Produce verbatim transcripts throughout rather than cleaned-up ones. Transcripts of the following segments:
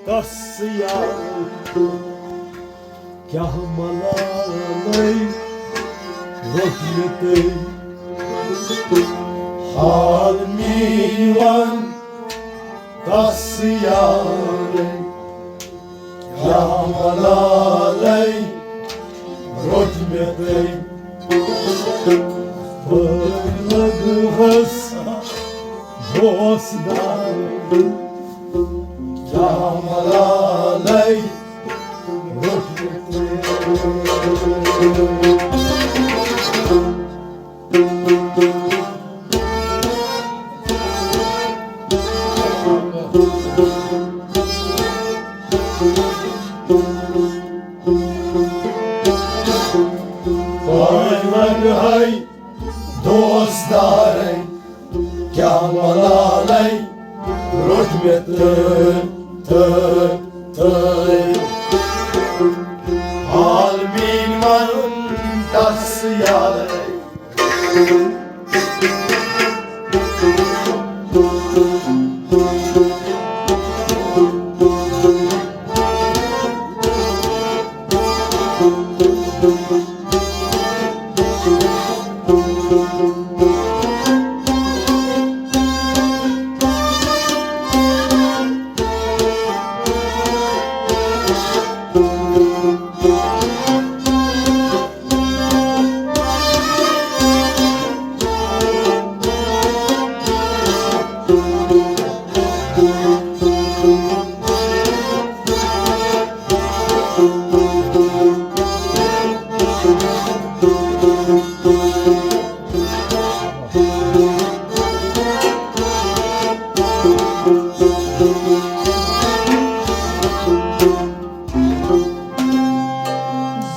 کس یار، کیٛاہ ملالے روٚٹ مےٚ تٔمۍ۔ حال میون کس یارے، کیٛاہ ملالے روٚٹ مےٚ تٔمۍ۔ بٔڑ لگہس دوست دار، کیٛاہ ملالے روٚٹ مےٚ تٔمۍ۔ پاے لگہے دوست دارے، کیٛاہ ملالے روٚٹ مےٚ تٔمۍ، تٔمۍ، تٔمۍ۔ حال میٲنۍ ون تس یارے۔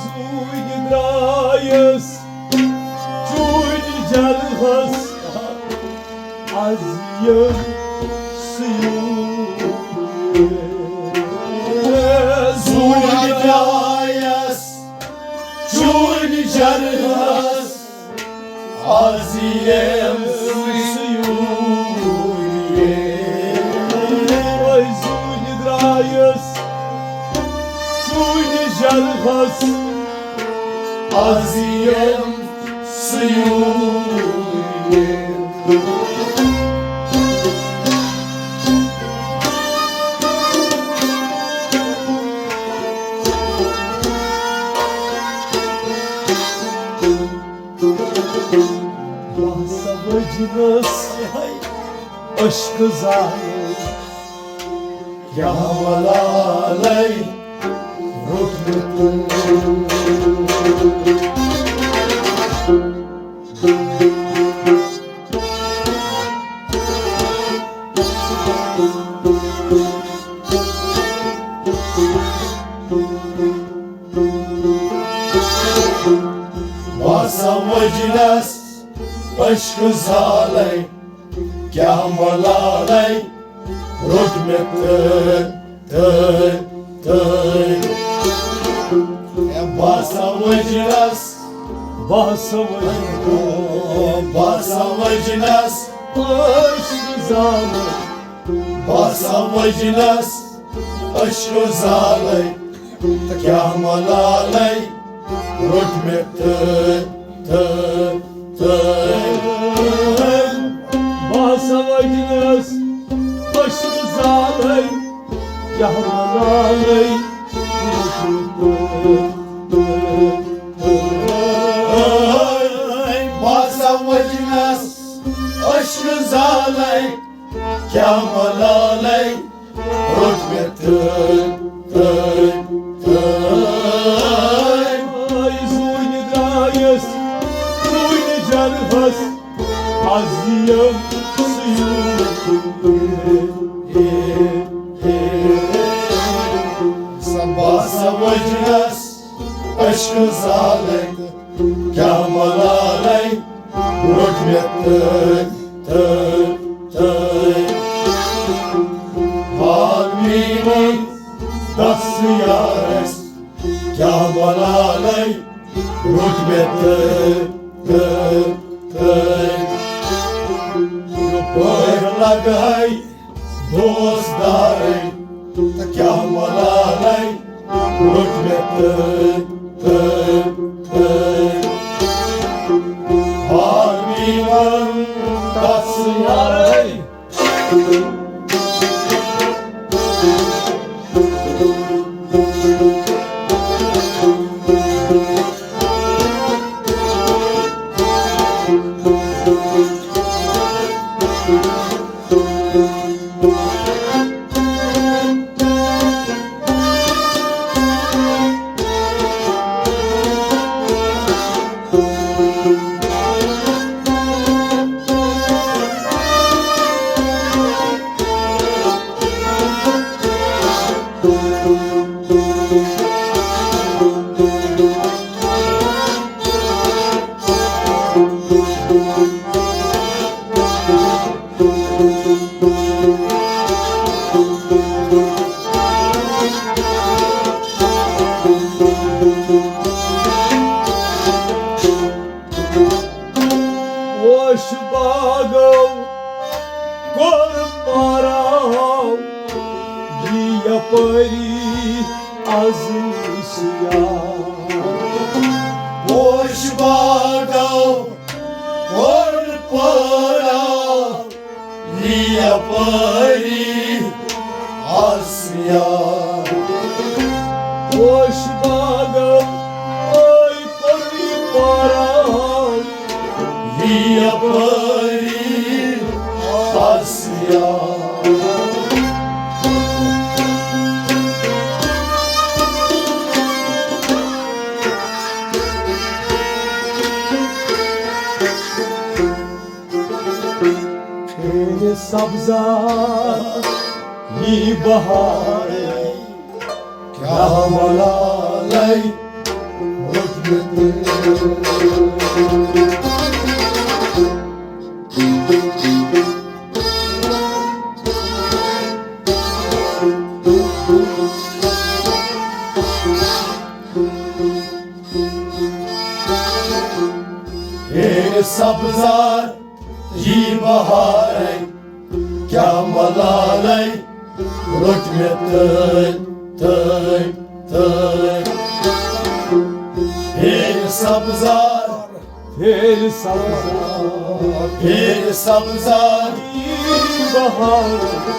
زوٗنہِ درٛایس چوٗنہِ جرحس از یم سیوٗل۔ زوٗنہِ درٛایس چوٗنہِ جرحس از یم سیوٗل۔ أے زوٗنہِ درٛایس چوٗنہِ جرحس از یم سیوٗل۔ بہٕ ہسا وٕجھنس عشقہٕ زال، کیٛاہ ملالے روٚٹ مےٚ تٔمۍ۔ بہٕ ہسا وٕجھنس عشقہٕ زالے، کیٛاہ ملالے روٚٹ مےٚ تٔمۍ، تٔمۍ، تٔمۍ۔ اے بہٕ ہسا وٕجھنس، بہٕ ہسا وٕجھنس، بہٕ ہسا وٕجھنس عشقہٕ زالے، بہٕ ہسا وٕجھنس عشقہٕ زالے، تہٕ کیٛاہ ملالے روٚٹ مےٚ تٔمۍ، تٔمۍ، تٔمۍ۔ بہٕ ہسا وٕجھنس عشقہٕ زالے، کیٛاہ ملالے روٚٹ مےٚ تٔمۍ، تٔمۍ، تٔمۍ۔ بہٕ ہسا وٕجھنس عشقہٕ زالے، کیٛاہ ملالے روٚٹ مےٚ تٔمۍ، تٔمۍ، تٔمۍ۔ اے زوٗنہِ درٛایس چوٗنہِ جرحس از یم سیوٗل۔ سا بہٕ ہسا وٕجھنس عشقہٕ زالے، کیٛاہ ملالے روٚٹ مےٚ تٔمۍ، تٔمۍ، تٔمۍ۔ حال میٲنۍ دس یارس، کیٛاہ ملالے روٚٹ مےٚ تٔمۍ، تٔمۍ، تٔمۍ۔ یپٲرۍ لگہے دوست دارے، تہٕ کیٛاہ ملالے روٚٹ مےٚ تٔمۍ، تٔمۍ، تٔمۍ۔ آ میون تس یارے۔ پوش باغو کوٚر پاراو، یہِ یپٲری از سیاہ۔ پوش باغو کوٚر پاراو، یہِ یپٲری آسیا۔ پوش باغو ٲے پٔری پاران، یہِ یپٲری آسیا۔ پھیرِ سبزار یی بہارے، کیٛاہ ملالے روٚٹ مےٚ تٔمۍ۔ پھیرِ سبزار یی بہارے، کیٛاہ ملالے روٚٹ مےٚ تٔمۍ، تٔمۍ، تٔمۍ۔ پھیرِ سبزار، پھیرِ سبزار، پھیرِ سبزار یی بہارے،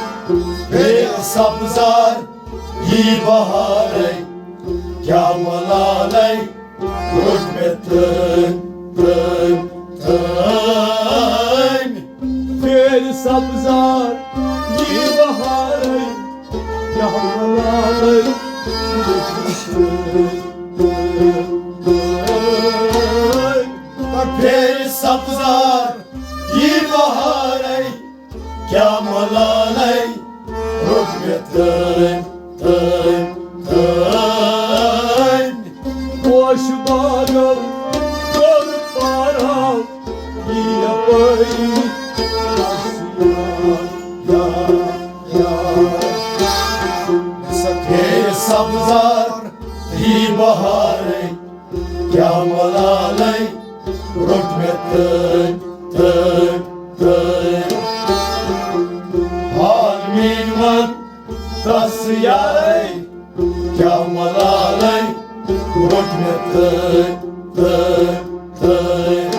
پھیرِ سبزار یی بہارے، کیٛاہ ملالے روٚٹ مےٚ تٔمۍ، تٔمۍ، تٔمۍ۔ پھیرِ سبزار یی بہارے، کیٛاہ ملالے روٚٹ مےٚ تٔمۍ، تٔمۍ، تٔمۍ۔ پھیرِ سبزار یی بہارے، کیٛاہ ملالے روٚٹ مےٚ تٔمۍ، تٔمۍ، تٔمۍ۔ پوش باغو کوٚر پاراو، یہِ یپٲری آسیا، یا، یا۔ سفید سبزار یی بہارے، کیٛاہ ملالے روٚٹ مےٚ تٔمۍ، تٔمۍ، تٔمۍ۔ حال میٛٲنۍ وَن تس یارے، کیٛاہ ملالے روٚٹ مےٚ تٔمۍ، تٔمۍ، تٔمۍ۔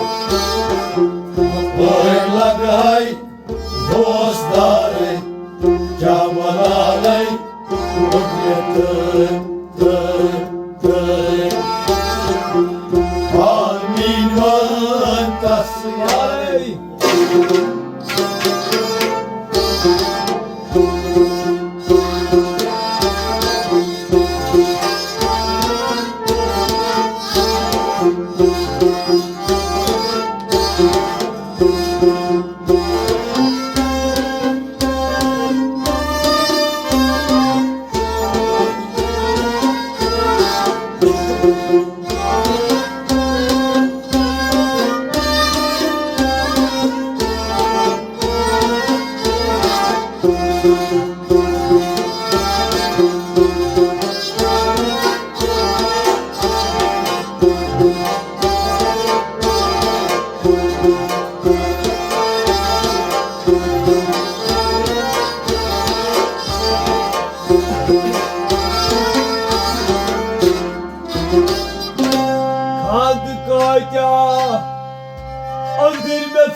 پٲرۍ لگے دوستارے، کیٛاہ ملالے روٚٹ مےٚ تٔمۍ، تٔمۍ، تٔمۍ۔ حال میٛٲنۍ وَن تس یارے۔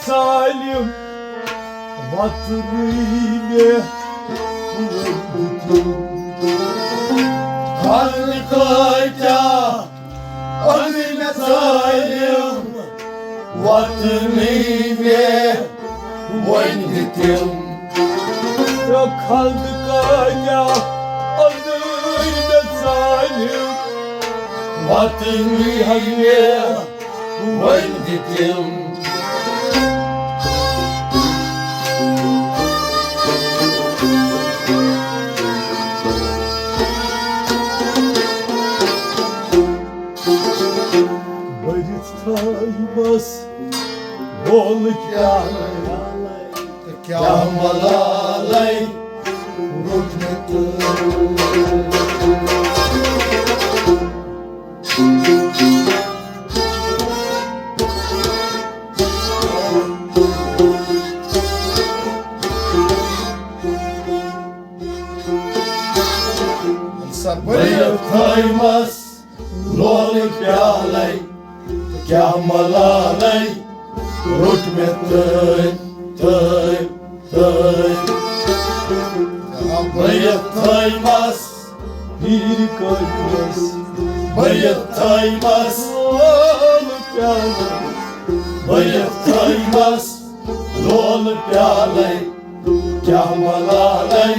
ظالم وطنٕے مےٚ ووٚن دیُتُم۔ خانہٕ کٲتیٛاہ أنٛدرۍ مےٚ ظالم وطنٕے مےٚ وۄنۍ دِتِم۔ تہٕ خنٛد کٲتیٛاہ أنٛدٕرۍ مےٚ ژٲلِم، وطنٕے مےٚ وۄنۍ دِتِم۔ بٔرِتھ تھٲیمَس گولہٕ پیالَے۔ تہٕ کیٛاہ ملالَے روٚٹ مےٚ تہٕ۔ سا بٔرِتھ تھٲیمَس لولہٕ پیالَے، کیٛاہ ملالَے روٚٹ مےٚ تٔمۍ، تٔمۍ، تٔمۍ۔ بٔرِتھ تھٲیمَس پیٖرِ کٲلِس، بٔرِتھ تھٲیمَس لولہٕ پیالَے، بٔرِتھ تھٲیمَس لولہٕ پیالَے، کیٛاہ ملالَے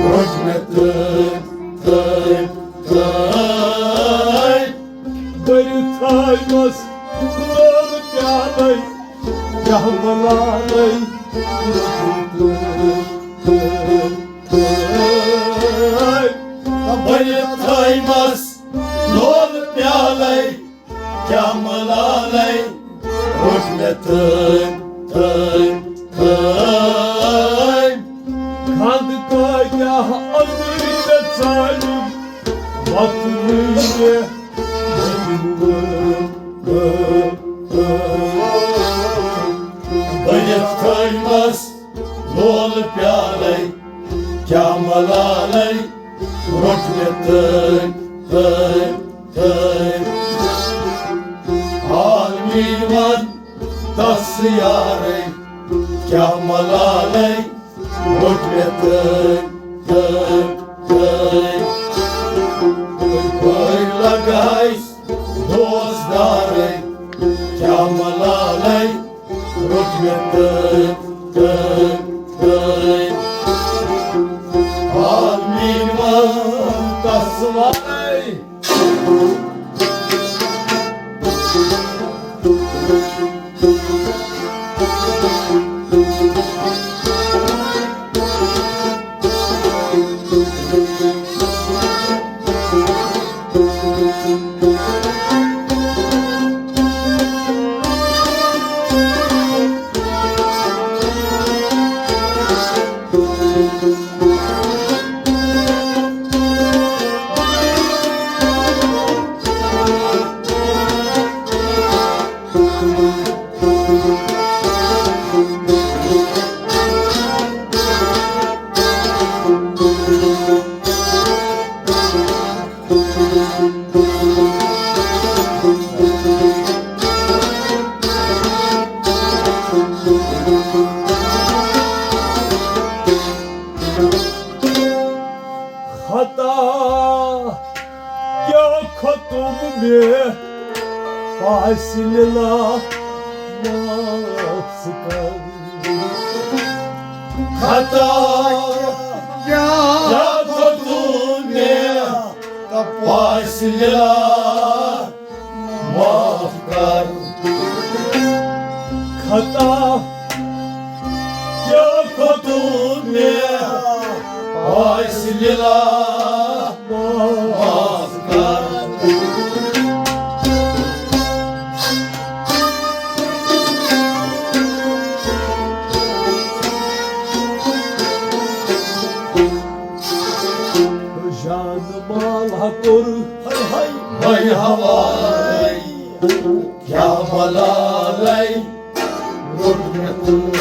روٚٹ مےٚ تٔمۍ، تٔمۍ، تٔمۍ۔ بٔرِتھ تھٲیمَس لولہٕ پیالَے، کیٛاہ ملالَے روٚٹ مےٚ تٔمۍ، تٔمۍ، تٔمۍ۔ بٔرِتھ تھٲیمَس لولہٕ پیالَے، کیٛاہ ملالَے روٚٹ مےٚ تٔمۍ، تٔمۍ، تٔمۍ۔ خنٛد کٲتیٛاہ أنٛدٕرۍ مےٚ ژٲلِم، وطنٕے مےٚ وۄنۍ وٲم، وٲم، وٲم۔ بٔرِتھ تھٲیمَس لولہٕ پیالَے، کیٛاہ ملالَے روٚٹ مےٚ تٔمۍ، تٔمۍ، تٔمۍ۔ حال میٛٲنۍ وَن تَس یارَے، کیٛاہ ملالَے روٚٹ مےٚ تٔمۍ، تٔمۍ، تٔمۍ۔ بٔڑۍ لگایَس دوستدارَے، کیٛاہ ملالَے روٚٹ مےٚ تٔمۍ، تٔمۍ، تٔمۍ۔ حال میٛٲنۍ وَن تَس وَنَے۔ خطا کیٛاہ کھوٚتُم مےٚ، آسہِ لِلہ معاف ژٕ کر۔ خطا کیٛاہ کھوٚتُم مےٚ، آسہِ لِلہ معاف کر۔ خطا کیٛاہ کھوٚتُم مےٚ، آسہِ لِلہ معاف کر۔ جان مال ہا کوٚر ہاے ہاے ہاے حوالے، کیٛاہ ملالے روٚٹ مےٚ تہٕ۔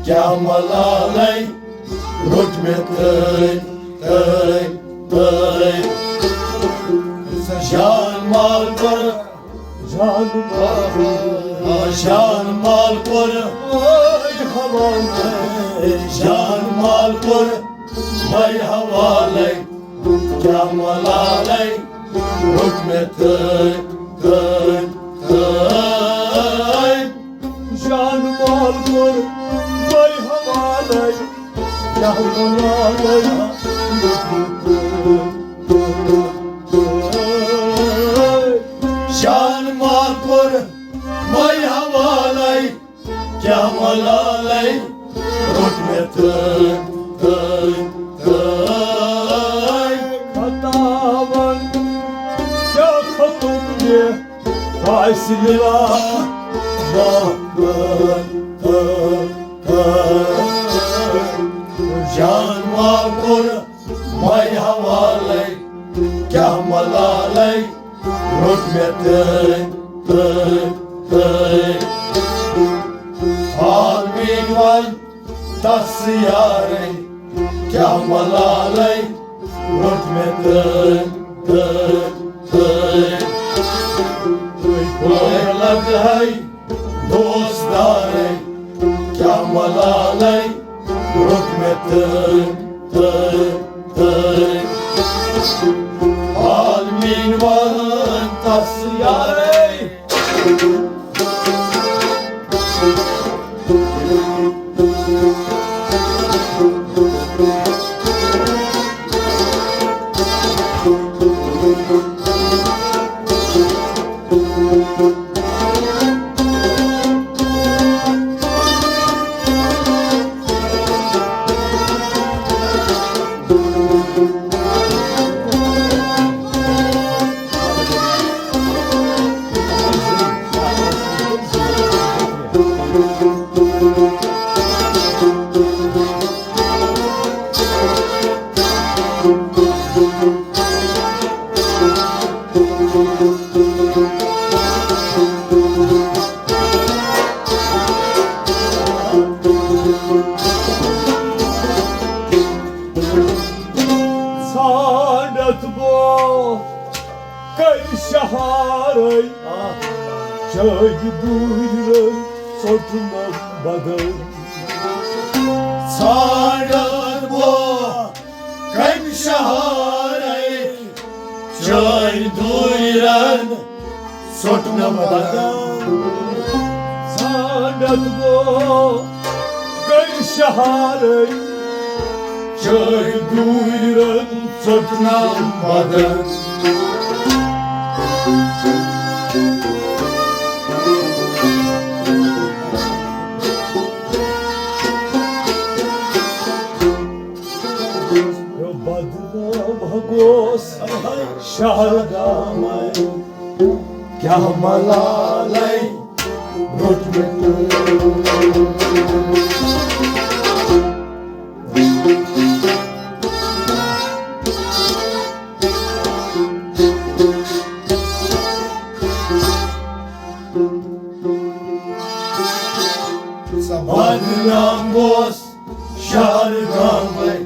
کیٛاہ ملالے روٚٹ مےٚ تٔمۍ، تٔمۍ، تٔمۍ۔ جان مال کوٚر، جان مال کوٚر، جان مال کوٚر، جان مال کوٚر مے حوالے۔ کیٛاہ ملالے روٚٹ مےٚ تٔمۍ، تٔمۍ، تٔمۍ۔ جان مال کوٚر مے حوالے، کیٛاہ ملالے روٚٹ مےٚ تٔمۍ، تٔمۍ، تٔمۍ۔ جان مال کوٚر مے حوالے، کیٛاہ ملالے روٚٹ مےٚ تٔمۍ، تٔمۍ، تٔمۍ۔ خطاوَن کیٛاہ کھوٚتُم یہِ فٲصلہٕ؟ جان مال کوٚر مے حوالے، کیٛاہ ملالے روٚٹ مےٚ تٔمۍ، تٔمۍ، تٔمۍ۔ حال میٛٲنۍ وَن تَس یارے، کیٛاہ ملالے روٚٹ مےٚ تٔمۍ، تٔمۍ، تٔمۍ۔ تُہۍ پٲرۍ لگہٕ ہے دوستارے، کیٛاہ ملالے روٚٹ مےٚ تٔمۍ، تٔمۍ، تٔمۍ۔ حال میٛٲنۍ وَن تَس یارے۔ ژھانڈتھ بو کر شہارے، چٲگۍ دوٗرۍ رٔنۍ ژوٚٹ نم بدل۔ ژھانڈتھ بو کر شہارے، چٲگۍ دوٗرۍ رٔنۍ ژوٚٹ نم بدل۔ ژھانڈتھ بو کر شہارے، چٲگۍ دوٗرۍ رٔنۍ ژوٚٹ نم بدل۔ بدنام گوس شہر گامے، کیٛاہ ملالے روٚٹ مےٚ تٔمۍ۔ سا بدنام گوس شہر گامے،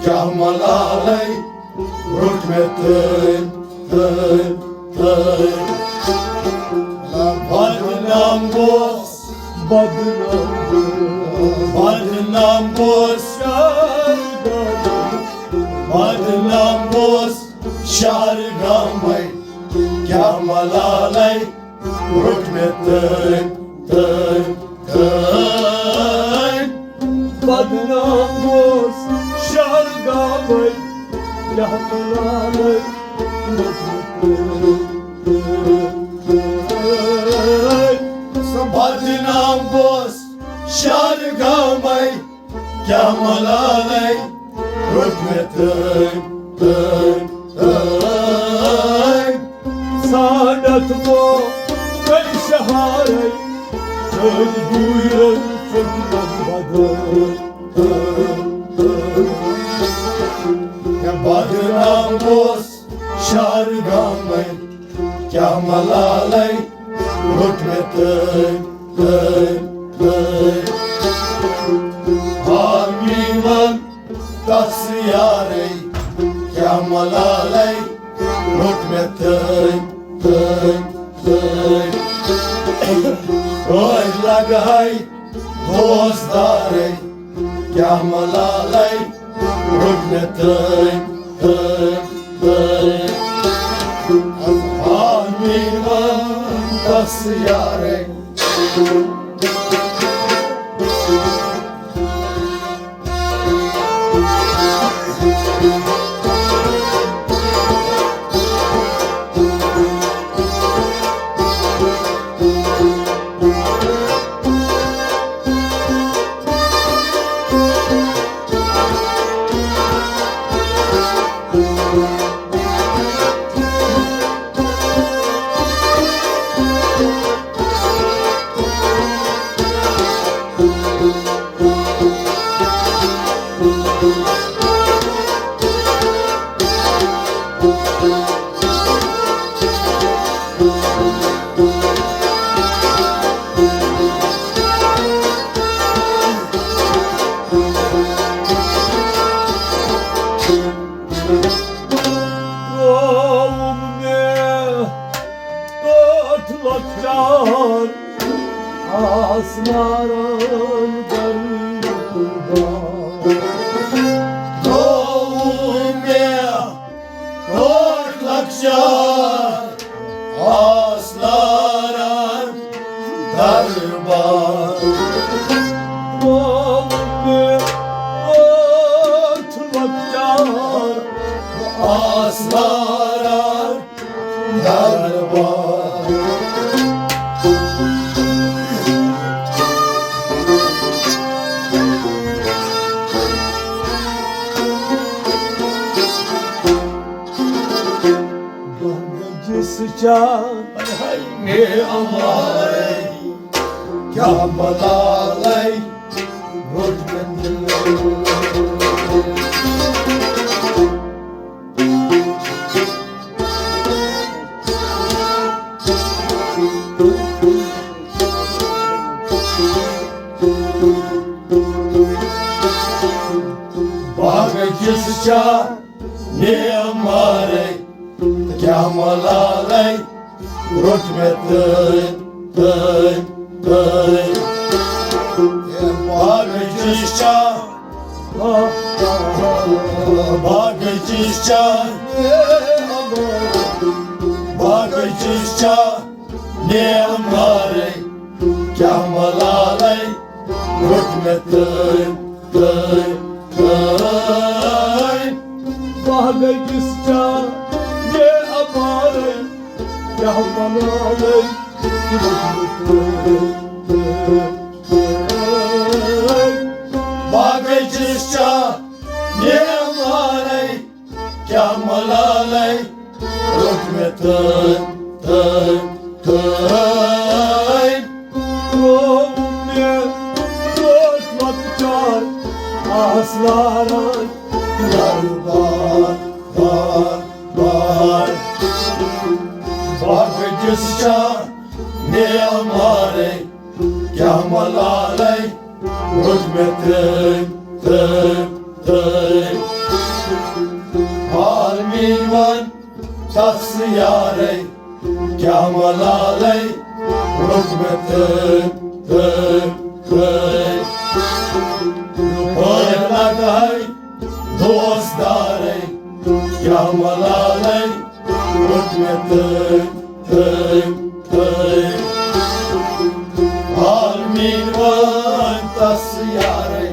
کیٛاہ ملالے روٚٹ مےٚ تٔمۍ، تٔمۍ، تٔمۍ۔ بدنام گوس، بدنام گوس، بدنام گوس شہر گامے، بدنام گوس شہر گامے، کیٛاہ ملالے روٚٹ مےٚ تٔمۍ، تٔمۍ، تٔمۍ۔ بدنام گوس شہر گامے، کیٛاہ ملالے روٚٹ مےٚ تٔمۍ، تٔمۍ، تٔمۍ۔ سا بدنام گوس شہر گامے، کیٛاہ ملالے روٚٹ مےٚ تٔمۍ، تٔمۍ، تٔمۍ۔ ژھانڈتھ بو کر شہارے، چٲگۍ دوٗرۍ رٔنۍ ژوٚٹ نم بدل۔ تٔمۍ، تٔمۍ، تٔمۍ۔ بدنام گوس شہر گامے، کیٛاہ ملالے روٚٹ مےٚ تٔمۍ، تٔمۍ، تٔمۍ۔ تس یارے، کیٛاہ ملالے، روٚٹ مےٚ تٔمۍ، تٔمۍ، تٔمۍ۔ ٲدۍ لگہے دوستارے، کیٛاہ ملالے، روٚٹ مےٚ تٔمۍ، تٔمۍ، تٔمۍ۔ آمین وَن تس یارے۔ ترٛووُم مےٚ ٹٲٹھ لۄکچار آسمارن دربار۔ ترٛووُم مےٚ ٹٲٹھ لۄکچار آسمارن دربار۔ ترٛووُم مےٚ ٹٲٹھ لۄکچار آسمارن دربار۔ بہٕ گٔجِس چار، ہاے ہاے، مےٚ اَمارے، کیٛاہ ملالے، روٚٹ مےٚ دِل۔ باغ کِس چا نیمارے، کیٛاہ ملالے، روٚٹ مےٚ تٔمۍ، تٔمۍ، تٔمۍ۔ باغ کِس چا، باغ کِس چا، باغ کِس چا نیمارے، کیٛاہ ملالے، روٚٹ مےٚ تٔمۍ، تٔمۍ، تٔمۍ۔ باغ کِس چا نیمارے، کیٛاہ ملالے، روٚٹ مےٚ تٔمۍ، تٔمۍ، تٔمۍ۔ باغ کِس چا نیمارے، کیٛاہ ملالے، روٚٹ مےٚ تٔمۍ، تٔمۍ، تٔمۍ۔ ترٛووُم مےٚ ٹٲٹھ لۄکچار آسمارن دربار، بار، بار۔ باغ کِس چا نیمارے، کیٛاہ ملالے، روٚٹ مےٚ تٔمۍ، تٔمۍ، تٔمۍ۔ آمین وَن تس یارے، کیٛاہ ملالے، روٚٹ مےٚ تٔمۍ، تٔمۍ، تٔمۍ۔ پٲرۍ لگے دوستارے، کیٛاہ ملالے، روٚٹ مےٚ تٔمۍ، تٔمۍ، تٔمۍ۔ آمین وَن تس یارے۔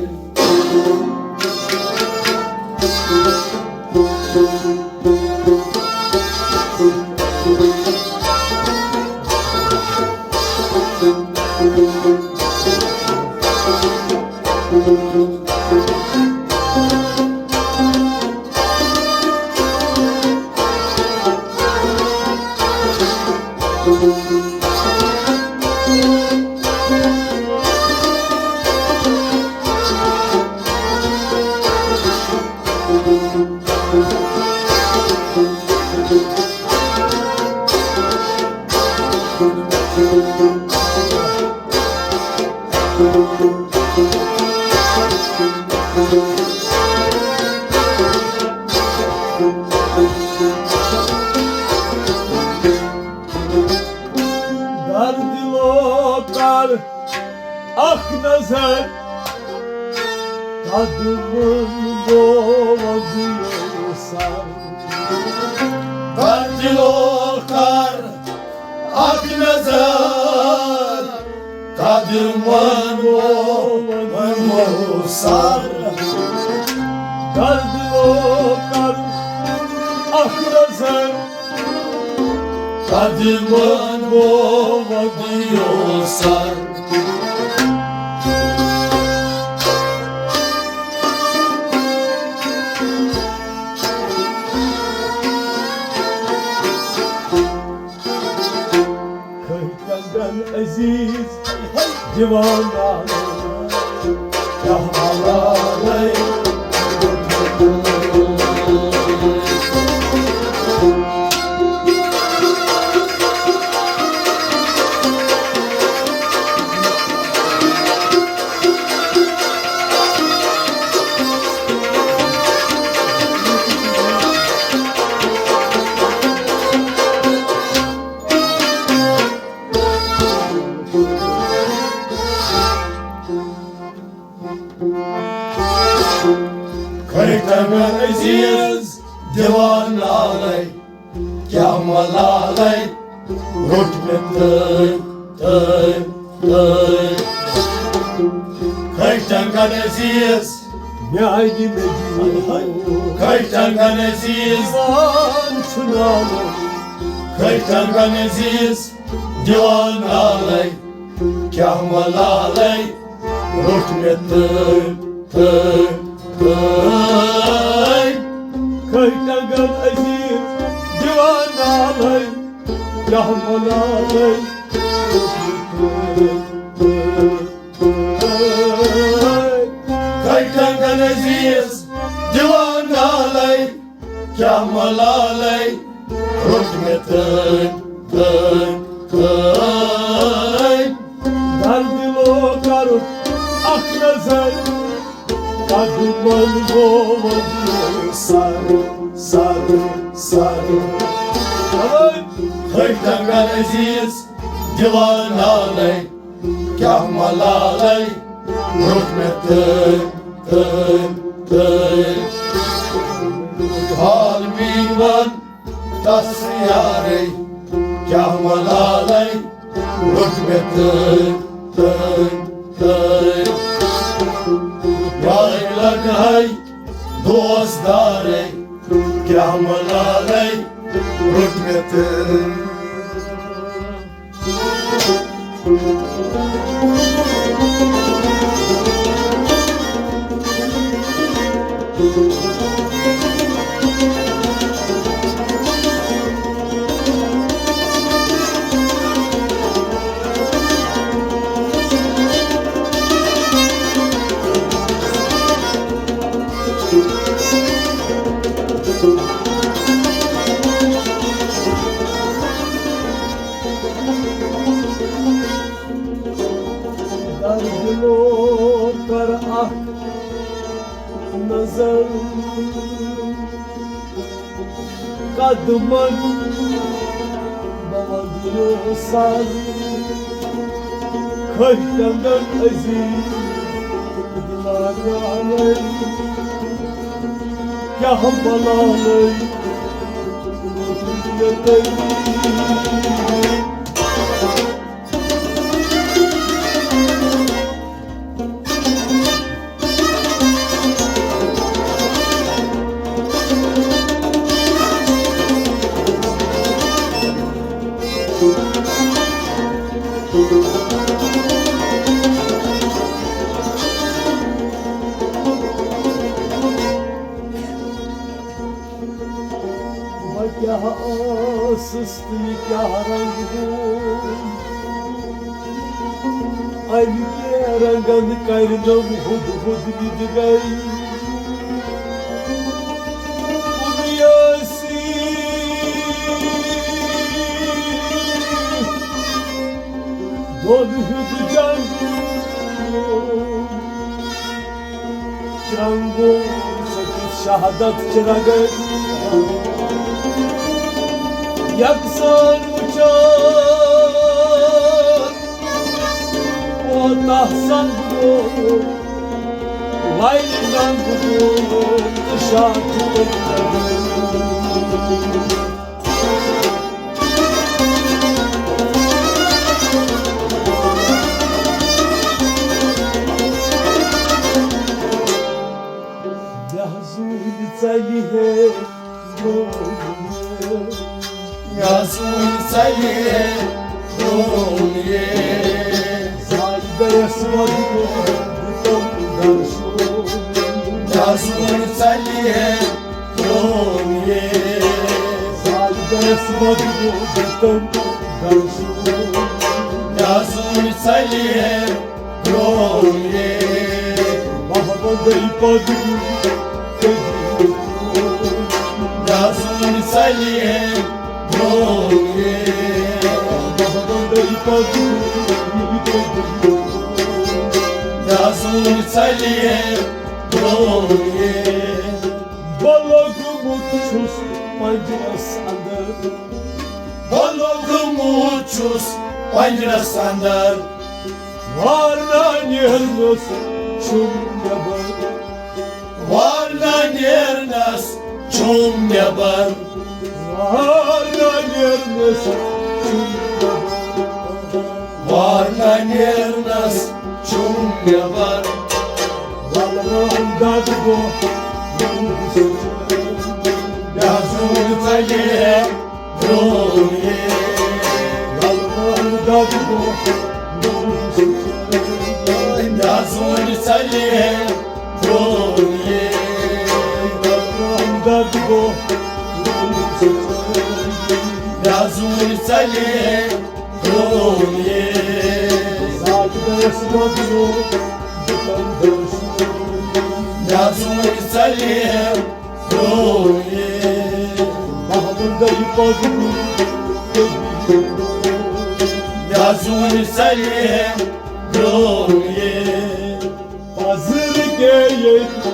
قدمن گوٚو وۄدیو سر۔ کر دِلو کر اکھ نظر، قدمن گوٚو وۄدیو سر۔ کر دِلو کر اکھ نظر، قدمن گوٚو وۄدیو سر۔ کھٔتۍ ٹنگن عزیز دیوانہ، کیٛاہ ملالے۔ کھٔتۍ ٹنگن عزیز دیوانہ لے، کیٛاہ ملالے روٚٹ مےٚ تٔمۍ، تٔمۍ، تٔمۍ۔ کھٔتۍ ٹنگن عزیز، میانہِ نبی۔ کھٔتۍ ٹنگن عزیز، دیوان چھُ نالے۔ کھٔتۍ ٹنگن عزیز، دیوانہ لے، کیٛاہ ملالے روٚٹ مےٚ تٔمۍ، تٔمۍ، تٔمۍ۔ کھٔتۍ ٹنگن عزیز دیوانہ لے، کیٛاہ ملالے روٚٹ مےٚ تٔمۍ، تٔمۍ، تٔمۍ۔ کھٔتۍ ٹنگن عزیز دیوانہ لے، کیٛاہ ملالے روٚٹ مےٚ تٔمۍ، تٔمۍ، تٔمۍ۔ در دِلو کر اکھ نظر، قدمن گوٚو وۄدیو سر، سر، سر۔ کھٔتۍ ٹنگن عزیز دیوانہ لے، کیٛاہ ملالے روٚٹ مےٚ تٔمۍ، تٔمۍ، تٔمۍ۔ حال میٛٲنۍ وَن تس یارے، کیٛاہ ملالے روٚٹ مےٚ تٔمۍ، تٔمۍ، تٔمۍ۔ یارے لگہے دوست دارے، کیٛاہ ملالے روٚٹ مےٚ تٔمۍ۔ در دِلو کر اکھ نظر، قدمن بوزیو سر۔ کھٔتۍ ٹنگن عزیز دیوانہ لے، کیٛاہ ملالے روٚٹ مےٚ تٔمۍ۔ بہٕ کیٛاہ ٲسٕس تہٕ یہِ کیٛاہ رنٛگ اوس؟ اَمہِ کہِ رنٛگن کرنم ہُد ہُد وِدِ گٔے اُدیٲسی۔ دۄن ہُنٛد جنگ۔ چرنگو سچت شہادت چرگے۔ یکسان وچھان کوتاہ سمجھو۔ ویل یحزون ژلہِ ہے برونٛہہ۔ یحزون ژلہِ ہے برونٛہہ۔ زایہِ گٔیَس مجنون دِتم درشو۔ یحزون ژلہِ ہے برونٛہہ۔ زایہِ گٔیَس مجنون دِتم درشو۔ یحزون ژلہِ ہے برونٛہہ۔ محمدٕے پدوٗ۔ یحزون ژلہِ ہے برونٛہہ۔ محمدٕے پدوٗ۔ یحزون ژلہِ ہے برونٛہہ۔ بہٕ لوٚگمُت چھُس پنجرس اندر۔ بہٕ لوٚگمُت چھُس پنجرس اندر۔ وارنہ نیرنس چھُم نٮ۪بر۔ وارنہ نیرنس چھُم نٮ۪بر۔ وارنہ نیرنس چھُم نٮ۪بر۔ وارنہ نیرنس چھُم نٮ۪بر۔ ولران دد گوٚو۔ یحزون ژلہِ ہے برونٛہہ۔ ولران دد گوٚو۔ یحزون ژلہِ ہے برونٛہہ۔ ولران دد گوٚو۔ یحزون ژلہِ ہے برونٛہہ۔ زایہِ گٔیَس مجنون دِتم درشو۔ یحزون ژلہِ ہے برونٛہہ۔ محمدٕے پدوٗ۔ یحزون ژلہِ ہے برونٛہہ۔ پزر کے ییٚتہِ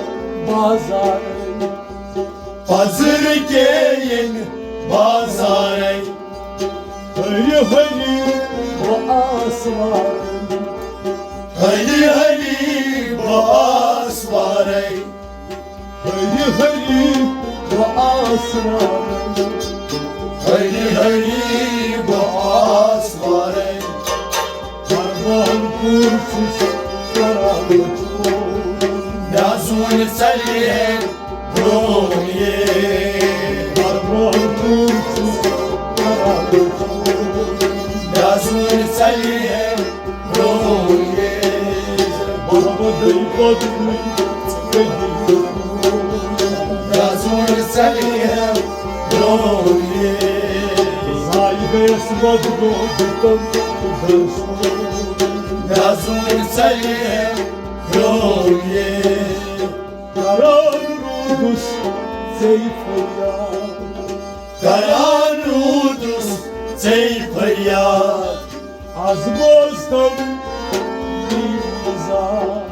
بازارے۔ پزر کے ییٚتہِ بازارے۔ ہری ہری بہٕ آسہٕ وارے۔ ہری ہری بہٕ آسہٕ وارے۔ ہری ہری بہٕ آسہٕ وارے۔ ہری ہری بہٕ آسہٕ وارے۔ برمان پوٗر چھُس کران۔ یحزون ژلہِ ہے برونٛہہ۔ یحزون ژلہِ ہے برونٛہہ۔ محمدٕے پدوٗ۔ یحزون ژلہِ ہے برونٛہہ۔ زایہِ گٔیَس مجنون دِتم درشو۔ یحزون ژلہِ ہے برونٛہہ۔ کران روٗدُس ژے فریاد۔ کران روٗدُس ژے فریاد۔ از بوزتم میٲنۍ نزار۔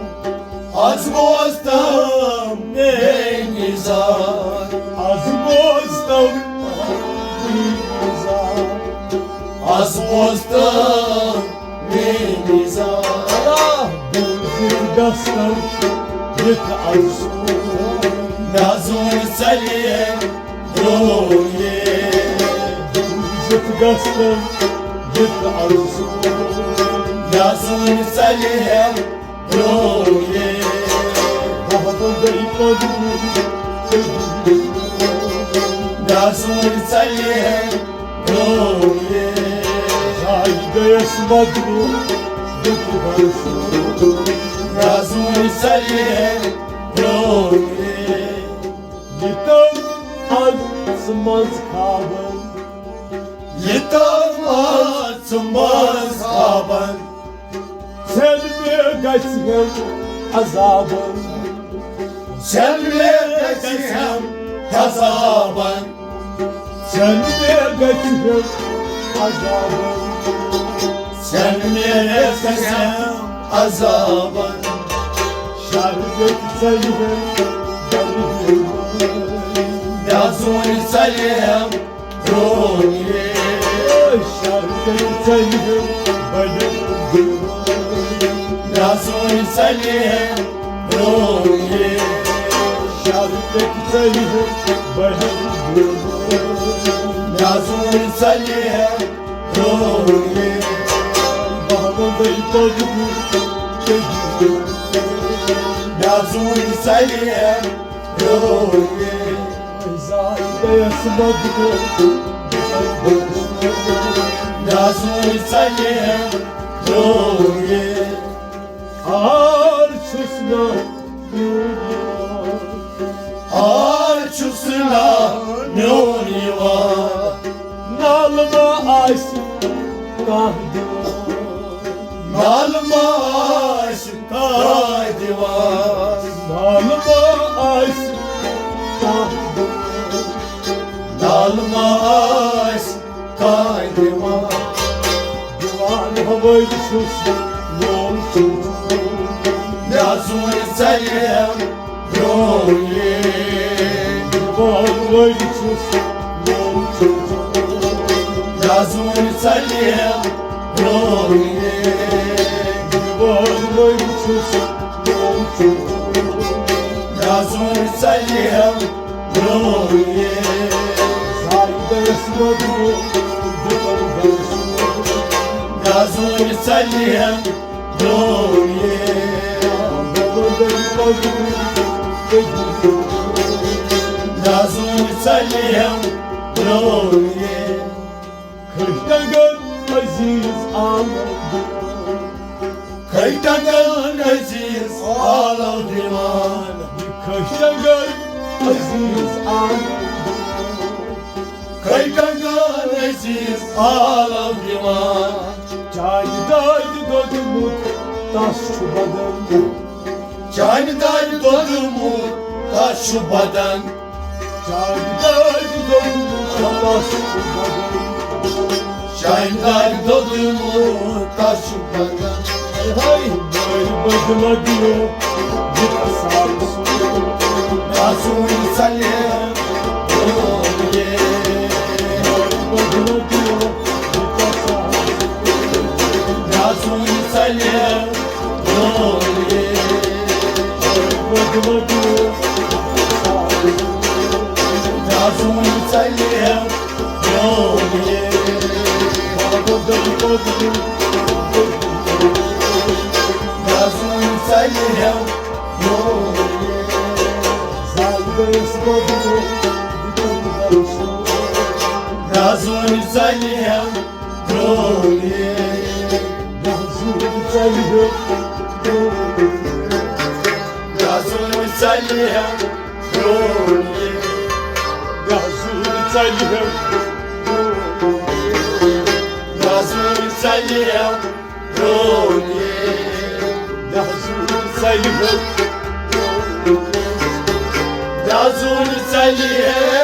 از بوزتم میٲنۍ نزار۔ از بوزتم میٲنۍ نزار۔ از بوزتم میٲنۍ نزار۔ بوٗزِتھ گژھتم یِتھ از۔ یحزون ژلہِ ہے برونٛہہ۔ بوٗزِتھ گژھتم یِتھ از۔ یحزون ژلہِ ہے برونٛہہ۔ محمدٕے پدوٗ۔ یحزون ژلہِ ہے برونٛہہ۔ زایہِ گٔیَس مجنون دِتم درشو۔ یحزون ژلہِ ہے برونٛہہ۔ یِتم از منٛز خوابن۔ یِتم از منٛز خوابن۔ ژھٮ۪ن مےٚ گژھِ ہٮ۪م عذابن۔ ژھٮ۪ن مےٚ گژھِ ہٮ۪م عذابن۔ ژھٮ۪ن مےٚ گژھِ ہٮ۪م عذابن۔ ژھٮ۪ن مےٚ گژھِ ہٮ۪م عذابن۔ شربت ژلہِ ہٮ۪م بلہِ۔ یحزون ژلہِ ہٮ۪م برونٛہہ۔ شربت ژلہِ ہٮ۪م بلہِ۔ یحزون ژلہِ ہٮ۪م برونٛہہ۔ بہن مےٚ زوٗن ژَلہِ برٛونٛہٕے۔ محمدٕے پَزٕ مےٚ زوٗن ژَلہِ برٛونٛہٕے۔ زایہِ گٔیَس مَجبوٗر۔ مےٚ زوٗن ژَلہِ برٛونٛہٕے۔ آر چھُس نہٕ میون یار۔ آر چھُس نہٕ میون یار۔ نالہٕ ما آسہِ کانٛہہ دِوان۔ نالہٕ ما آسہِ کانٛہہ دِوان۔ نالہٕ ما آسہِ کانٛہہ دِوان۔ نالہٕ ما آسہِ کانٛہہ دِوان۔ دِوان ہوٲیی چھُس، وول چھُس۔ مےٚ زوٗن ژَلہِ برٛونٛہٕے۔ دِوان وٲلۍ چھُس، وول چھُس۔ مےٚ زوٗن ژَلہِ برٛونٛہٕے۔ دِوان وٲلۍ چھُس، وول چھُس۔ مےٚ زوٗن ژَلہِ برٛونٛہٕے۔ زایہِ گٔیَس مَجبوٗر۔ مےٚ زوٗن ژَلہِ برٛونٛہٕے۔ مےٚ زوٗن ژَلہِ برٛونٛہٕے۔ کھٔٹۍ ٹنٛگَن عزیٖز آلو دِوان۔ کھٔٹۍ ٹنٛگَن عزیٖز آلو دِوان۔ کھٔٹۍ ٹنٛگَن عزیٖز آلو دِوان۔ کھٔٹۍ ٹنٛگَن عزیٖز آلو دِوان۔ چانہِ دادِ دوٚدمُت تَس چھُ بدن۔ چانہِ دادِ دوٚدمُت تَس چھُ بدن۔ چانہِ دادِ دوٚدمُت تَس چھُ بدن۔ چانہِ دادِ دوٚدمُت تَس چھُ بدن۔ ہے، مٲلۍ بدلہٕ دِیو یہِ تصاوُر۔ مےٚ زوٗن ژَلہِ برٛونٛہٕے۔ مٲلۍ بدلہٕ دِیو یہِ تصاوُر۔ مےٚ زوٗن ژَلہِ برٛونٛہٕے۔ مٲلۍ بدلہٕ دِیو۔ مےٚ زوٗن ژَلہِ برٛونٛہٕے۔ مےٚ زوٗن ژَلہِ برٛونٛہٕے۔ زایہِ گٔیَس مَجبوٗر۔ مےٚ زوٗن ژَلہِ برٛونٛہٕے۔ مےٚ زوٗن ژَلہِ برٛونٛہٕے۔ مےٚ زوٗن ژَلہِ برٛونٛہٕے۔ مےٚ زوٗن ژَلہِ برٛونٛہٕے۔ مےٚ زوٗن ژَلہِ برٛونٛہٕے۔ مےٚ زوٗن ژَلہِ برٛونٛہٕے۔ مےٚ زوٗن ژَلہِ